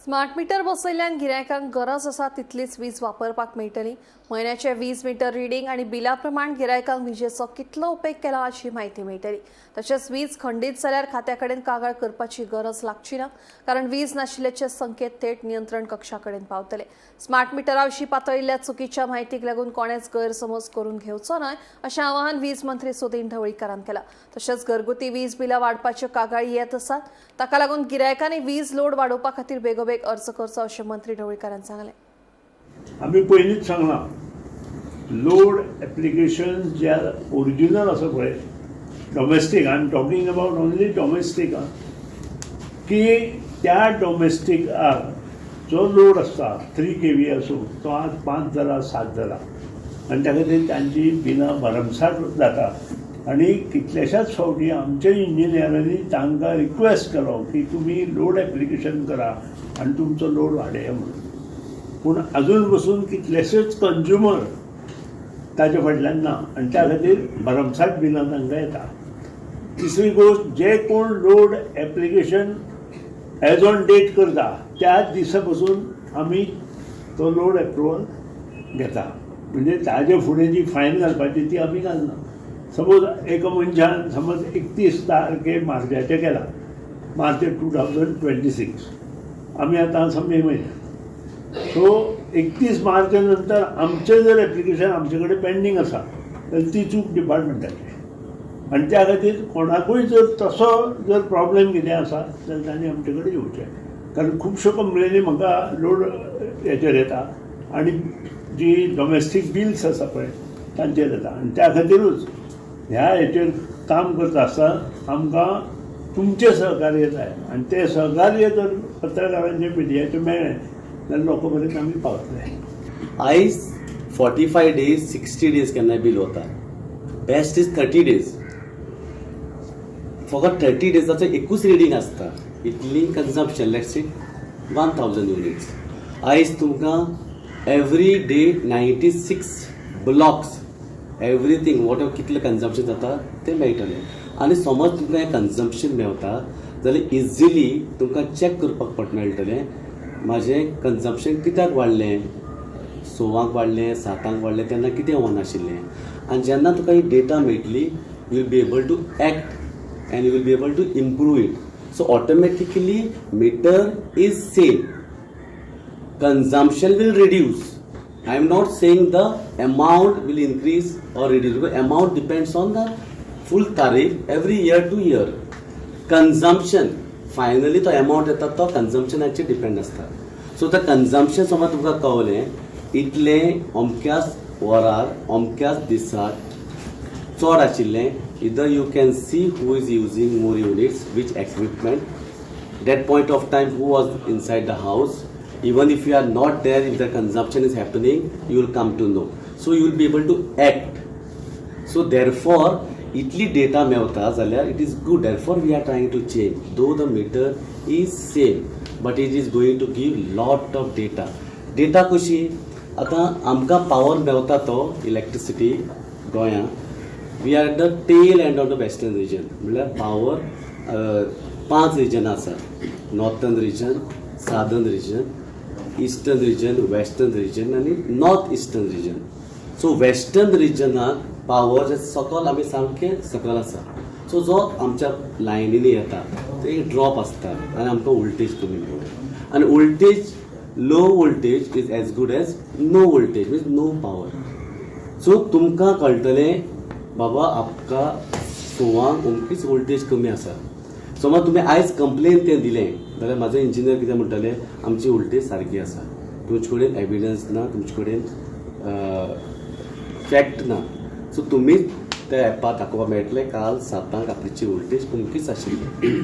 Smart meter बसयल्ल्यान गिरायकांक गरज आसा तितलीच वीज वापरपाक मेळटली. म्हयन्याचे वीज मिटर रिडींग आनी बिला प्रमाण गिरायकांक विजेचो कितलो उपेग केला हाची म्हायती मेळटली. तशेंच वीज खंडीत जाल्यार खात्या कडेन कागाळ करपाची गरज लागची ना, कारण वीज नाशिल्ल्याचे संकेत थेट नियंत्रण कक्षा कडेन पावतले. स्मार्ट मिटरा विशीं पातळिल्ल्या चुकीच्या म्हायतीक लागून कोणेच गैरसमज करून घेवचो न्हय, अशें आवाहन वीज मंत्री सुदिन ढवळीकारान केलां. तशेंच घरगुती वीज बिलां वाडपाच्यो कागाळी येत आसात. ताका लागून गिरायकांनी वीज लोड वाडोवपा खातीर बेगोबेग अर्ज करचो, अशें मंत्री ढवळीकारान सांगलें. आमी पयलींच सांगलां, लोड एप्लिकेशन जे ओरिजिनल आसा पळय, domestic, I am talking about only domestic, की त्या डॉमेस्टिकाक जो लोड आसता, 3 केवी आसूं, तो आज 5 जाला, 7 जाला आनी त्या खातीर तांची बिलां भरमसाठ जाता. आनी कितल्याशाच फावटी आमच्या इंजिनियरांनी तांकां रिक्वेस्ट केलो की तुमी लोड एप्लिकेशन करा आनी तुमचो लोड वाडया म्हणून. पूण अजून पसून कितलेशेच कंज्युमर ताच्या फाटल्यान ना आनी त्या खातीर भरमसाठ बिलां तांकां येता. तिसरी गोश्ट, जे कोण load application as on date करता, त्याच दिसा पसून आमी तो लोड एप्रुवल घेता. म्हणजे ताजे फुडें जी फायन घालपाची ती आमी घालना. सपोज एका मनशान समज 31 तारखे मार्चाचें केला, मार्च 2026, आमी आतां आसा मे म्हयन्यात. सो 31 मार्चा नंतर आमचें जर एप्लिकेशन आमचे कडेन पेंडींग आसा जाल्यार ती चूक डिपार्टमेंटाची. आनी त्या खातीर कोणाकूय जर तसो जर प्रॉब्लेम कितें आसा जाल्यार तांणी आमचे कडेन येवचें, कारण खुबश्यो कंप्लेनी म्हाका लोड हेचेर येता आनी जी डॉमेस्टीक बिल्स आसा पळय तांचेर येता. आनी त्या खातीरूच ह्या हेचेर काम करता आसतना आमकां तुमचें सहकार्य जाय आनी तें सहकार्य जर पत्रकारांचें, मिडियाचें मेळ्ळें जाल्यार लोकां पर्यंत आमी पावतले. आयज 45 days, 60 days केन्नाय बील वता. Best is 30 days. फकत 30 डेजाचो एकूच रिडींग आसता, इतली consumption, let's say 1000 units. आयज तुमकां every day 96 blocks, everything, what कितलें कन्जम्पशन जाता तें मेळटलें. आनी समज तुमकां हें कन्जम्पशन मेवता जाल्यार इजिली तुमकां चॅक करपाक पट मेळटलें, म्हाजें कन्जम्पशन कित्याक वाडलें, 6वांक वाडलें, 7आंक वाडलें, तेन्ना कितें ऑन आशिल्लें. आनी जेन्ना तुका ही डेटा मेळटली, you will be able to act and you will be able to improve it. So automatically meter is same, consumption will reduce. I am not saying the amount will increase or reduce, because amount depends on the full tariff every year to year. Consumption, finally तो amount येता तो consumptionाचेर depend आसता. So the consumption समज तुमकां कळलें, इतलें अमक्याच वरार, अमक्याच दिसाक चड आशिल्लें, either you can see who is using more units, which equipment, that point of time who was inside the house. Even if you are not there, if the consumption is happening, you will come to know, so you will be able to act. So therefore इतली data मेवता जाल्यार it is good. Therefore we are trying to change. Though the meter is same, but it is going to give lot of data. Data कशी? आतां आमकां power मेवता तो electricity गोंयांत, we are at the tail end of the western region. म्हणल्यार power पांच reason आसा, northern region, southern region, eastern region, western region आनी north eastern region. So western रिजनाक पावर जे सकल, आमी सामके सकल आसा. सो जो आमच्या लायनीनी येता ते ड्रॉप आसता आनी आमकां वोल्टेज कमी मेळटा. आनी voltage, low voltage is as good as no voltage, means no power. So तुमकां कळटलें, बाबा आमकां 6वांक अमकीच वोल्टेज कमी आसा. समज तुमी आयज कंप्लेन तें दिलें जाल्यार म्हाजो इंजिनियर कितें म्हणटले? आमची वोल्टेज सारकी आसा, तुमचे कडेन एविडन्स ना, तुमचे कडेन फॅक्ट ना. सो तुमी त्या एपार दाखोवपाक मेळटलें, काल 7आंक आपलीची वोल्टेज अमकीच आशिल्ली.